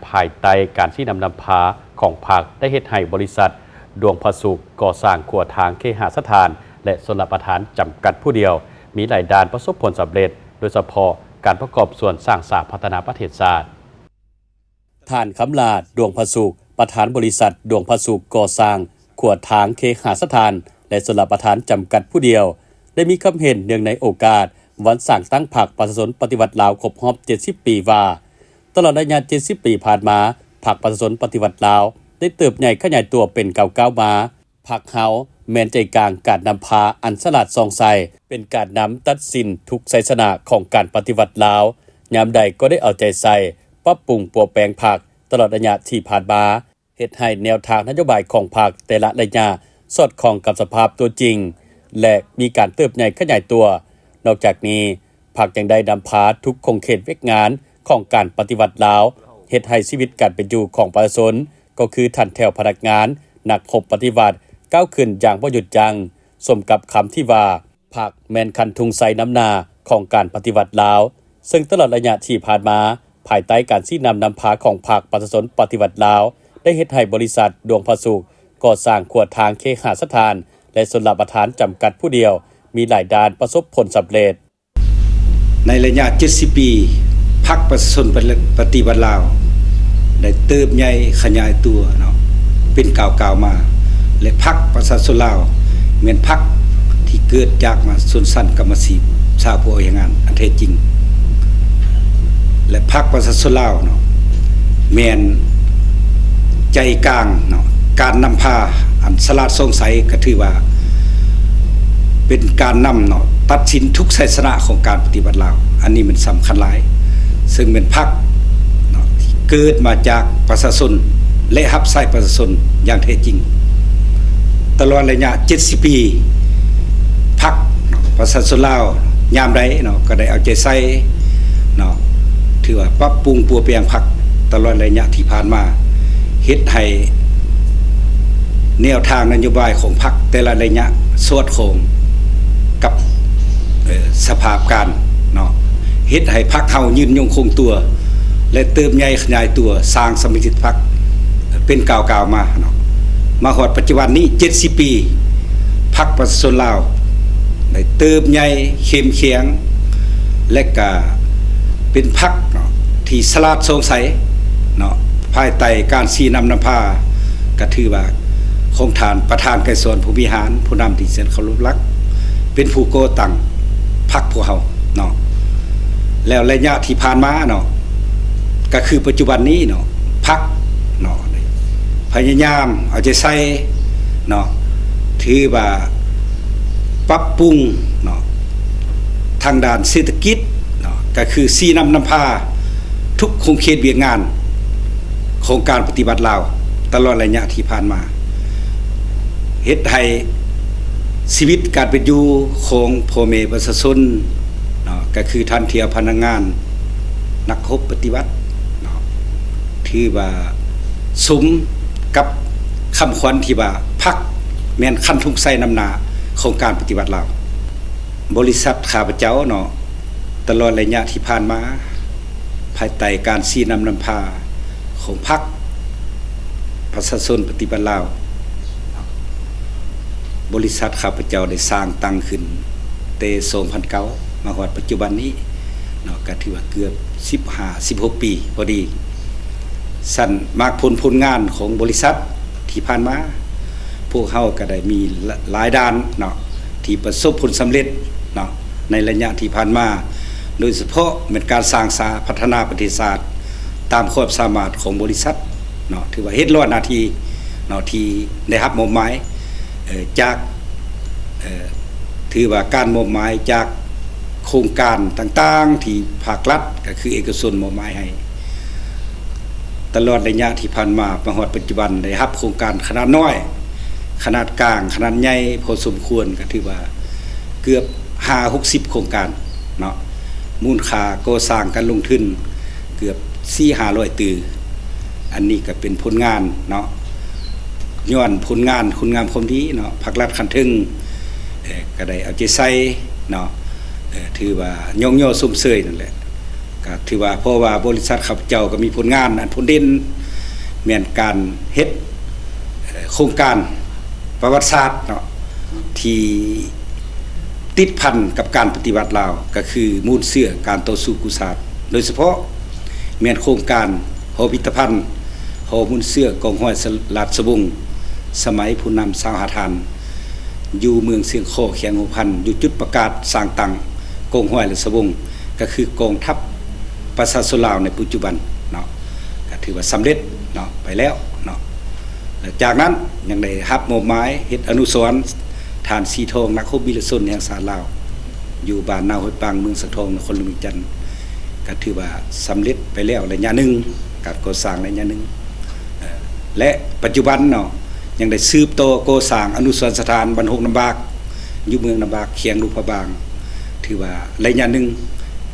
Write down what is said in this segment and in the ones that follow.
ພາຍໃຕ້ການຊີ້ນຳນຳພາຂອງພັກ ໄດ້ເຮັດໃຫ້ບໍລິສັດດວງພະສຸກກໍ່ສ້າງຂົວທາງເຄຫະສະຖານ ແລະ ຊົນລະປະທານຈຳກັດຜູ້ດຽວ ມີຫຼາຍດ້ານປະສົບຜົນສຳເລັດ, ໂດຍສະເພາະການປະກອບສ່ວນສ້າງສາພັດທະນາປະເທດຊາດ. ທ່ານ ຄຳຫຼ້າ ດວງພະສຸກ ປະທານບໍລິສັດດວງພະສຸກກໍ່ສ້າງຂົວທາງເຄຫະສະຖານ ແລະ ຊົນລະປະທານຈຳກັດຜູ້ດຽວ ໄດ້ມີຄຳເຫັນເນື່ອງໃນໂອກາດວັນສ້າງຕັ້ງພັກປະຊາຊົນປະຕິວັດລາວຄົບຮອບເຈັດສິບປີວ່າ, ຕະຫຼອດໄລຍະເຈັດສິບປີຜ່ານມາ, ພັກປະຊາຊົນປະຕິວັດລາວໄດ້ເຕີບໃຫຍ່ຂະຫຍາຍຕົວເປັນກ້າວໆມາ. ພັກເຮົາແມ່ນໃຈກາງການນຳພາອັນສະຫຼາດສ່ອງໃສ, ເປັນການນຳຕັດສິນທຸກໄຊຊະນະຂອງການປະຕິວັດລາວ, ຍາມໃດກໍໄດ້ເອົາໃຈໃສ່ປັບປຸງປົວແປງພັກຕະຫຼອດໄລຍະທີ່ຜ່ານມາ, ເຮັດໃຫ້ແນວທາງນະໂຍບາຍຂອງພັກແຕ່ລະໄລຍະສອດຄ່ອງກັບສະພາບຕົວຈິງ ແລະ ມີການເຕີບໃຫຍ່ຂະຫຍາຍຕົວ. ນອກຈາກນີ້, ພັກຍັງໄດ້ນຳພາທຸກຂົງເຂດວຽກງານຂອງການປະຕິວັດລາວ, ເຮັດໃຫ້ຊີວິດການເປັນຢູ່ຂອງປະຊາຊົນ ກໍຄືຖັນແຖວພະນັກງານນັກຮົບປະຕິວັດ ກ້າວຂຶ້ນຢ່າງບໍ່ຢຸດຢັ້ງ, ສົມກັບຄຳທີ່ວ່າ, ພັກແມ່ນຄັນທຸງໄຊນຳໜ້າຂອງການປະຕິວັດລາວ, ເຊິ່ງຕະຫຼອດໄລຍະທີ່ຜ່ານມາ, ພາຍໃຕ້ການຊີ້ນຳນຳພາຂອງພັກປະຊາຊົນປະຕິວັດລາວ, ໄດ້ເຮັດໃຫ້ບໍລິສັດດວງພະສຸກກໍ່ສ້າງຂົວທາງເຄຫະສະຖານ ແລະ ຊົນລະປະທານຈຳກັດຜູ້ດຽວ ມີຫຼາຍດ້ານປະສົບຜົນສຳເລັດ. ໃນໄລຍະເຈັດສິບປີ, ພັກປະຊາຊົນປະຕິວັດລາວ ໄດ້ເຕີບໃຫຍ່ຂະຫຍາຍຕົວເນາະ ເປັນກ້າວໆມາ ແລະ ພັກປະຊາຊົນລາວ ແມ່ນພັກທີ່ເກີດຈາກມາຊົນຊັ້ນກຳມະຊີບ ຊາວຜູ້ອອກແຮງງານອັນແທ້ຈິງ ແລະ ພັກປະຊາຊົນລາວເນາະ ແມ່ນໃຈກາງເນາະ ການນຳພາອັນສະຫຼາດສ່ອງໃສ ກໍຖືວ່າ ເປັນການນຳເນາະ ຕັດສິນທຸກໄຊຊະນະຂອງການປະຕິວັດລາວ. ອັນນີ້ມັນສຳຄັນຫຼາຍ ເຊິ່ງແມ່ນພັກເນາະ ທີ່ເກີດມາຈາກປະຊາຊົນ ແລະ ຮັບໃຊ້ປະຊາຊົນຢ່າງແທ້ຈິງ. ຕະຫຼອດໄລຍະເຈັດສິບປີ, ພັກເນາະ ປະຊາຊົນລາວ ຍາມໃດເນາະ ກໍໄດ້ເອົາໃຈໃສ່ເນາະ ຖືວ່າປັບປຸງປົວແປງພັກຕະຫຼອດໄລຍະທີ່ຜ່ານມາ, ເຮັດໃຫ້ແນວທາງນະໂຍບາຍຂອງພັກແຕ່ລະໄລຍະສອດຄ່ອງກັບ ເອີ ສະພາບການເນາະ, ເຮັດໃຫ້ພັກເຮົາຍືນຍົງຄົງຕົວ ແລະ ເຕີບໃຫຍ່ຂະຫຍາຍຕົວ, ສ້າງສະມາຊິກພັກເປັນກ້າວໆມາເນາະ. ມາຮອດປັດຈຸບັນນີ້ ເຈັດສິບປີ, ພັກປະຊາຊົນລາວໄດ້ເຕີບໃຫຍ່ເຂັ້ມແຂງ ແລະ ກະເປັນພັກເນາະ ທີ່ສະຫຼາດສ່ອງໃສເນາະ ພາຍໃຕ້ການຊີ້ນຳນຳພາ ກະຖືວ່າຂອງທ່ານປະທານໄກສອນ ພົມວິຫານ ຜູ້ນຳທີ່ແສນເຄົາລົບຮັກ ເປັນຜູ້ກໍ່ຕັ້ງພັກພວກເຮົາເນາະ. ແລ້ວໄລຍະທີ່ຜ່ານມາເນາະ ກະຄືປັດຈຸບັນນີ້ເນາະ ພັກເນາະ ພະຍາຍາມເອົາໃຈໃສ່ເນາະ ຖືວ່າປັບປຸງເນາະ ທາງດ້ານເສດຖະກິດເນາະ ກະຄືຊີ້ນຳນຳພາທຸກຂົງເຂດວຽກງານຂອງການປະຕິວັດລາວ ຕະຫຼອດໄລຍະທີ່ຜ່ານມາ ເຮັດໃຫ້ຊີວິດການເປັນຢູ່ຂອງພໍ່ແມ່ປະຊາຊົນເນາະ ກະຄືທ່ານເທວພະນັກງານ ນັກຮົບປະຕິວັດເນາະ ຖືວ່າສົມກັບຄຳຂວັນທີ່ວ່າ ພັກແມ່ນຄັນທຸງໄຊນຳໜ້າຂອງການປະຕິວັດລາວ. ບໍລິສັດຂ້າພະເຈົ້າເນາະ ຕະຫຼອດໄລຍະທີ່ຜ່ານມາ ພາຍໃຕ້ການຊີ້ນຳນຳພາຂອງພັກປະຊາຊົນປະຕິວັດລາວ ບໍລິສັດຂ້າພະເຈົ້າໄດ້ສ້າງຕັ້ງຂຶ້ນແຕ່ສອງພັນເກົ້າ ມາຮອດປັດຈຸບັນນີ້ເນາະ ກະຖືວ່າເກືອບສິບຫ້າ ສິບຫົກປີພໍດີ. ຊັ້ນໝາກຜົນຜົນງານຂອງບໍລິສັດທີ່ຜ່ານມາ ພວກເຮົາກະໄດ້ມີຫຼາຍດ້ານເນາະ ທີ່ປະສົບຜົນສຳເລັດເນາະ ໃນໄລຍະທີ່ຜ່ານມາ ໂດຍສະເພາະແມ່ນການສ້າງສາພັດທະນາປະເທດຊາດ ຕາມຄວາມສາມາດຂອງບໍລິສັດເນາະ ຖືວ່າເຮັດລ້ອນໜ້າທີ່ເນາະ ທີ່ໄດ້ຮັບມອບໝາຍ ເອີ ຈາກ ເອີ ຖືວ່າການມອບໝາຍຈາກໂຄງການຕ່າງໆ ທີ່ພາກລັດ ກະຄືເອກະຊົນມອບໝາຍໃຫ້ ຕະຫຼອດໄລຍະທີ່ຜ່ານມາ ມາຮອດປັດຈຸບັນ ໄດ້ຮັບໂຄງການຂະໜາດນ້ອຍ, ຂະໜາດກາງ, ຂະໜາດໃຫຍ່ພໍສົມຄວນ ກະຖືວ່າເກືອບຫ້າຫົກສິບໂຄງການເນາະ, ມູນຄ່າກໍ່ສ້າງການລົງທຶນເກືອບສີ່ຫ້າຮ້ອຍຕື້. ອັນນີ້ກະເປັນຜົນງານເນາະ, ຍ້ອນຜົນງານຄຸນງາມຄວາມດີເນາະ, ພາກລັດຂັ້ນເທິງ ເອີ ກະໄດ້ເອົາໃຈໃສ່ເນາະ, ເອີ ຖືວ່າຍ້ອງຍໍຊົມເຊີຍນັ້ນແຫຼະ. ກໍຖືວ່າ ເພາະວ່າບໍລິສັດຂ້າພະເຈົ້າກໍມີຜົນງານອັນພົ້ນເດັ່ນ ແມ່ນການເຮັດ ເອີ ໂຄງການປະຫວັດສາດເນາະ ທີ່ຕິດພັນກັບການປະຕິວັດລາວ ກໍຄືມູນເຊື້ອການຕໍ່ສູ້ກູ້ຊາດ ໂດຍສະເພາະແມ່ນໂຄງການຫໍພິພິທະພັນ ຫໍມູນເຊື້ອກອງຮ້ອຍລາຊະວົງ ສະໄໝຜູ້ນຳຊາວຫ້າທ່ານ ຢູ່ເມືອງຊຽງຄໍ້ ແຂວງຫົວພັນ ຢູ່ຈຸດປະກາດສ້າງຕັ້ງກອງຮ້ອຍລາຊະວົງ ກໍຄືກອງທັບປະຊາຊົນລາວໃນປັດຈຸບັນເນາະ ກໍຖືວ່າສຳເລັດເນາະ ໄປແລ້ວເນາະ. ແລະ ຈາກນັ້ນຍັງໄດ້ຮັບມອບໝາຍເຮັດອະນຸສອນທ່ານສີທອງ ນັກຮົບວີລະຊົນແຫ່ງຊາດລາວ ຢູ່ບ້ານນາຫ້ວຍປາງ ເມືອງສັງທອງ ນະຄອນຫຼວງວຽງຈັນ ກໍຖືວ່າສຳເລັດໄປແລ້ວໄລຍະໜຶ່ງ ການກໍ່ສ້າງໄລຍະໜຶ່ງ ເອີ ແລະ ປັດຈຸບັນເນາະ ຍັງໄດ້ສືບຕໍ່ກໍ່ສ້າງອະນຸສອນສະຖານບ້ານຮົກນ້ຳບາກ ຢູ່ເມືອງນ້ຳບາກ ແຂວງຫຼວງພະບາງ ຖືວ່າໄລຍະໜຶ່ງ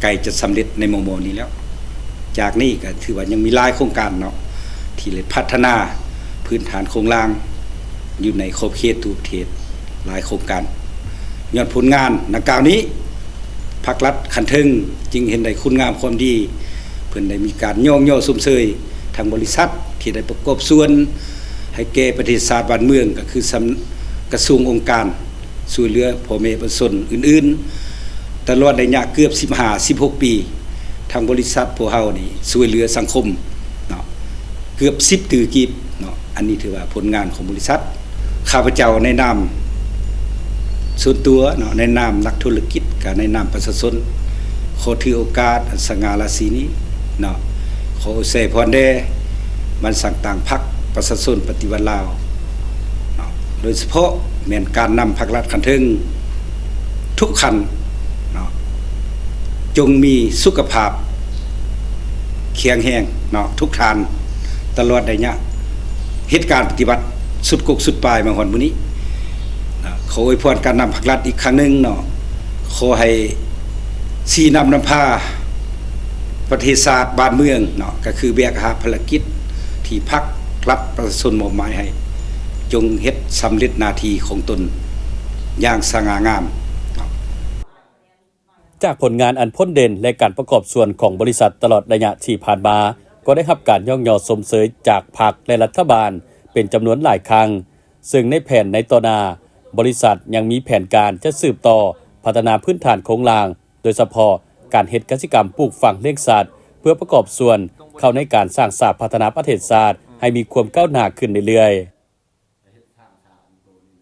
ໃກ້ຈະສຳເລັດໃນມໍ່ໆນີ້ແລ້ວ. ຈາກນີ້ກໍຖືວ່າຍັງມີຫຼາຍໂຄງການເນາະ ທີ່ໄດ້ພັດທະນາພື້ນຖານໂຄງລ່າງຢູ່ໃນຂອບເຂດທົ່ວປະເທດຫຼາຍໂຄງການ. ຍ້ອນຜົນງານດັ່ງກ່າວນີ້ ພັກລັດຂັ້ນເທິງຈຶ່ງເຫັນໄດ້ຄຸນງາມຄວາມດີ ເພິ່ນໄດ້ມີການຍ້ອງຍໍຊົມເຊີຍທາງບໍລິສັດທີ່ໄດ້ປະກອບສ່ວນໃຫ້ແກ່ປະເທດຊາດບ້ານເມືອງ ກໍຄືສຳ ກະຊວງອົງການ ຊ່ວຍເຫຼືອພໍ່ແມ່ປະຊາຊົນອື່ນໆ ຕະຫຼອດໄລຍະເກືອບສິບຫ້າ ສິບຫົກປີ ທາງບໍລິສັດພວກເຮົານີ້ຊ່ວຍເຫຼືອສັງຄົມເນາະ ເກືອບສິບຕື້ກີບເນາະ. ອັນນີ້ຖືວ່າຜົນງານຂອງບໍລິສັດ. ຂ້າພະເຈົ້າໃນນາມສ່ວນຕົວເນາະ ໃນນາມນັກທຸລະກິດ ກະໃນນາມປະຊາຊົນ ຂໍຖືໂອກາດອັນສະຫງ່າລາສີນີ້ເນາະ ຂໍອວຍໄຊພອນແດ່ ບັນສັງຕ່າງພັກປະຊາຊົນປະຕິວັດລາວເນາະ ໂດຍສະເພາະແມ່ນການນຳພັກລັດຂັ້ນເທິງທຸກຂັ້ນເນາະ ຈົ່ງມີສຸຂະພາບແຂງແຮງເນາະ ທຸກທ່ານ ຕະຫຼອດໄລຍະເຮັດການປະຕິວັດສຸດກົກສຸດປາຍມາຮອດມື້ນີ້ເນາະ. ຂໍອວຍພອນການນຳພັກລັດອີກຄັ້ງໜຶ່ງເນາະ ຂໍໃຫ້ຊີ້ນຳນຳພາ ປະເທດຊາດບ້ານເມືອງເນາະ ກໍຄືແບກຫາບພາລະກິດທີ່ພັກລັດປະຊາຊົນມອບໝາຍໃຫ້ ຈົ່ງເຮັດສຳເລັດໜ້າທີ່ຂອງຕົນຢ່າງສະຫງ່າງາມເນາະ. ຈາກຜົນງານອັນພົ້ນເດັ່ນ ແລະ ການປະກອບສ່ວນຂອງບໍລິສັດຕະຫຼອດໄລຍະທີ່ຜ່ານມາ ກໍໄດ້ຮັບການຍ້ອງຍໍຊົມເຊີຍຈາກພັກ ແລະ ລັດຖະບານເປັນຈຳນວນຫຼາຍຄັ້ງ, ເຊິ່ງໃນແຜນໃນຕໍ່ໜ້າ, ບໍລິສັດຍັງມີແຜນການຈະສືບຕໍ່ພັດທະນາພື້ນຖານໂຄງລ່າງ, ໂດຍສະເພາະການເຮັດກະສິກຳປູກຝັງລ້ຽງສັດ ເພື່ອປະກອບສ່ວນເຂົ້າໃນການສ້າງສາພັດທະນາປະເທດຊາດໃຫ້ມີຄວາມກ້າວໜ້າຂຶ້ນເລື້ອຍໆ.